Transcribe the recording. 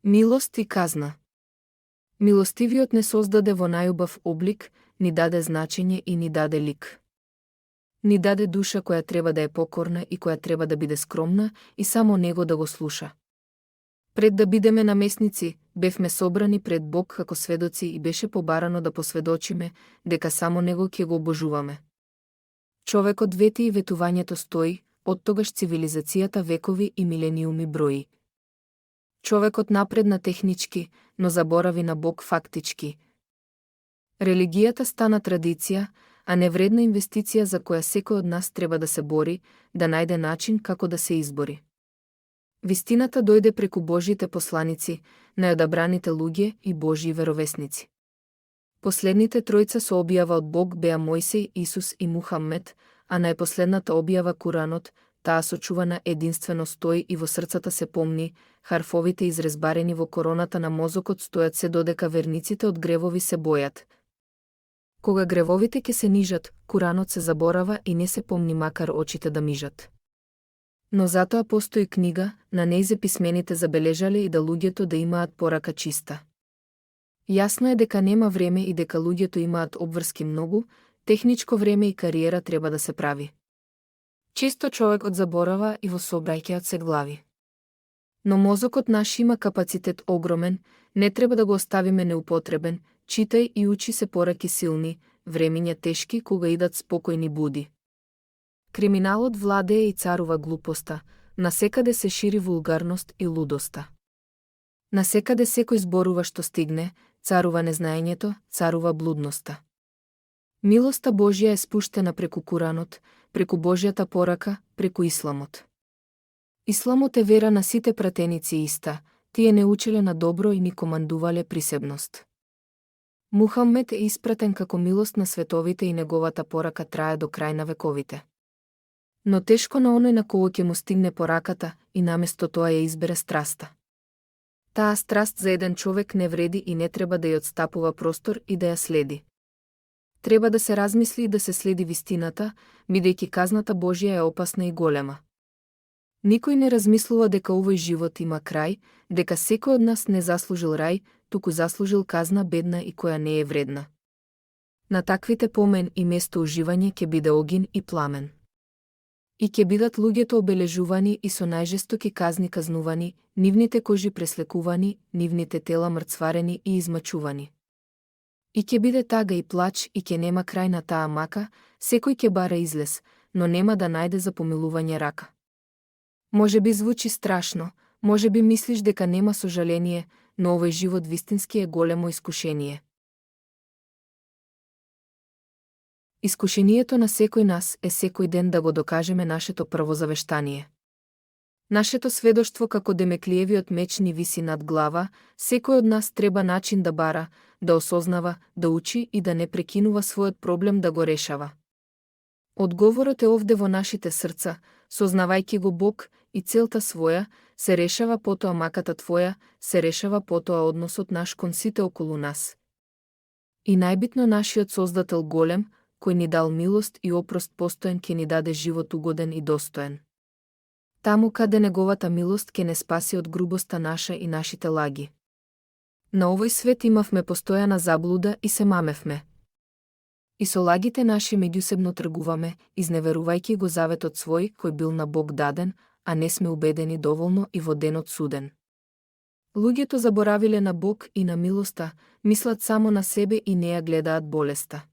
Милост и казна. Милостивиот не создаде во најубав облик, ни даде значење и ни даде лик. Ни даде душа која треба да е покорна и која треба да биде скромна и само него да го слуша. Пред да бидеме намесници, бевме собрани пред Бог како сведоци и беше побарано да посведочиме дека само него ќе го обожуваме. Човекот вети и ветувањето стои, оттогаш цивилизацијата векови и милениуми брои. Човекот напредна технички, но заборави на Бог фактички. Религијата стана традиција, а не вредна инвестиција за која секој од нас треба да се бори, да најде начин како да се избори. Вистината дојде преку Божите посланици, најодабраните луѓе и Божји веровесници. Последните тројца со објава од Бог беа Мојсей, Исус и Мухаммед, а најпоследната објава Куранот, таа сочувана единствено стои и во срцата се помни, харфовите изрезбарени во короната на мозокот стојат се додека верниците од гревови се бојат. Кога гревовите ќе се нижат, Куранот се заборава и не се помни макар очите да мижат. Но затоа постои книга, на нејзе писмените забележале и да луѓето да имаат порака чиста. Јасно е дека нема време и дека луѓето имаат обврски многу, техничко време и кариера треба да се прави. Често човекот заборава и во сообраќајот се глави. Но мозокот наш има капацитет огромен, не треба да го оставиме неупотребен, читај и учи се пораки силни, времиња тешки кога идат спокојни буди. Криминалот владее и царува глупоста, насекаде се шири вулгарност и лудоста. Насекаде секој зборува што стигне, царува незнаењето, царува блудноста. Милоста Божја е спуштена преку Куранот, преку Божјата порака, преку Исламот. Исламот е вера на сите пратеници иста, тие не учеле на добро и ни командувале присебност. Мухаммед е испратен како милост на световите и неговата порака трае до крај на вековите. Но тешко на оној на кој ќе му стигне пораката и наместо тоа ја избере страста. Таа страст за еден човек не вреди и не треба да ја отстапува простор и да ја следи. Треба да се размисли и да се следи вистината, бидејќи казната Божја е опасна и голема. Никој не размислува дека овој живот има крај, дека секој од нас не заслужил рај, туку заслужил казна бедна и која не е вредна. На таквите помен и место уживање ќе биде огин и пламен. И ќе бидат луѓето обележувани и со најжестоки казни казнувани, нивните кожи преслекувани, нивните тела мрцварени и измачувани. И ќе биде тага и плач и ќе нема крај на таа мака, секој ќе бара излез, но нема да најде за помилување рака. Може би звучи страшно, може би мислиш дека нема сожаление, но овој живот вистински е големо искушение. Искушението на секој нас е секој ден да го докажеме нашето првозавештание. Нашето сведоштво како Демеклиевиот меч ни виси над глава, секој од нас треба начин да бара, да осознава, да учи и да не прекинува својот проблем да го решава. Одговорот е овде во нашите срца, сознавајќи го Бог и целта своја, се решава потоа маката твоја, се решава потоа односот наш кон сите околу нас. И најбитно нашиот Создател голем, кој ни дал милост и опрост постоен ќе ни даде живот угоден и достоен. Таму каде неговата милост ќе не спаси од грубоста наша и нашите лаги. На овој свет имавме постојана заблуда и се мамевме. И со лагите наши меѓусебно тргуваме, изневерувајќи го заветот свој кој бил на Бог даден, а не сме убедени доволно и во денот суден. Луѓето заборавиле на Бог и на милоста, мислат само на себе и не ја гледаат болеста.